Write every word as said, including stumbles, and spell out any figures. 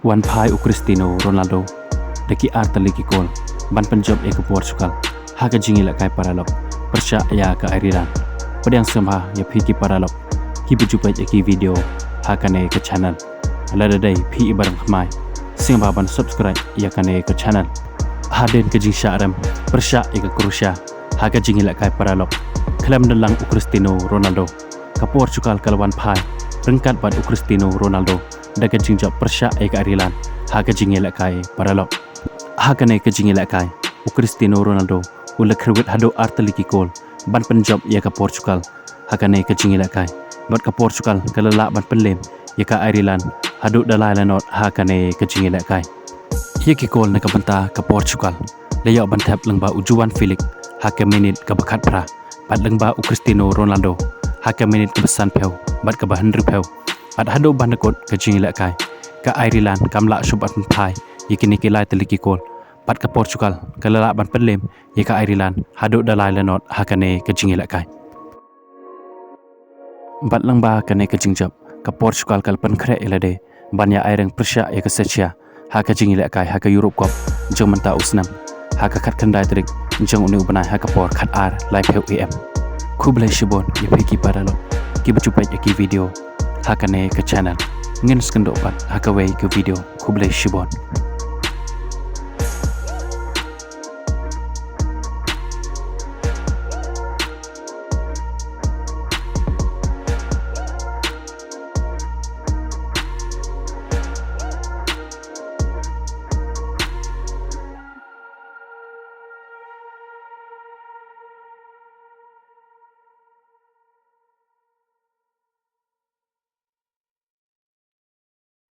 Wan phai u Cristiano Ronaldo da ki ar tylli ki kol ban pynjop ïa ka Portugal ha ka jingïalehkai paralok pyrshah ïa ka Ireland. Pdiang sngewbha ïa phi ki paralok kiba ju peit ïa ki video ha kane ka channel. Lada dei phi i ba rangkhmai, sngewbha ban subscribe ïa kane ka channel. Hadien ka jingshah rem pyrshah ïa ka Croatia ha ka jingïalehkai paralok, khlem don lang u Cristiano Ronaldo, ka Portugal ka la wan phai ryngkat bad u Cristiano Ronaldo da ka jingjop pyrshah ïa ka Ireland ha ka jingïalehkai paralok. Ha kane ka jingïalehkai, u Cristiano Ronaldo u la kyrwit haduh ar tylli ki kol ban pynjop ïa ka Portugal ha kane ka jingïalehkai, bad ka Portugal ka la lah ban pynlem ïa ka Ireland haduh da lai la not ha kane ka jingïalehkai. Ïa ki kol na ka bynta ka Portugal la ïoh ban thep lyngba u Joao Felix ha ka minit kaba khatphra, bad lyngba u Cristiano Ronaldo ha ka minit kaba sanphew bad kaba hynriewphew. Bad haduh ban da kut ka jingïalehkai, ka Ireland kam lah shuh ban pynphai ïa kine ki lai tylli ki kol, bad ka Portugal ka la lah ban pynlem ïa ka Ireland haduh da lai la not ha kane ka jingïalehkai. Bad lyngba kane ka jingjop, ka Portugal ka la pynkhreh ïa lade ban ïa aireng pyrshah ïa ka Czechia ha ka jingïalehkai ha ka Europe Cup jong mynta u snem ha ka khatkhyndai tarik jong une u bnai ha ka por khatar laiphew A M. Khublei shibun ïa phi ki paralok kiba ju peit ïa ki video ha kane ka channel. Ngin sa ïakynduh pat ha kawei ka video. Khublei shibun.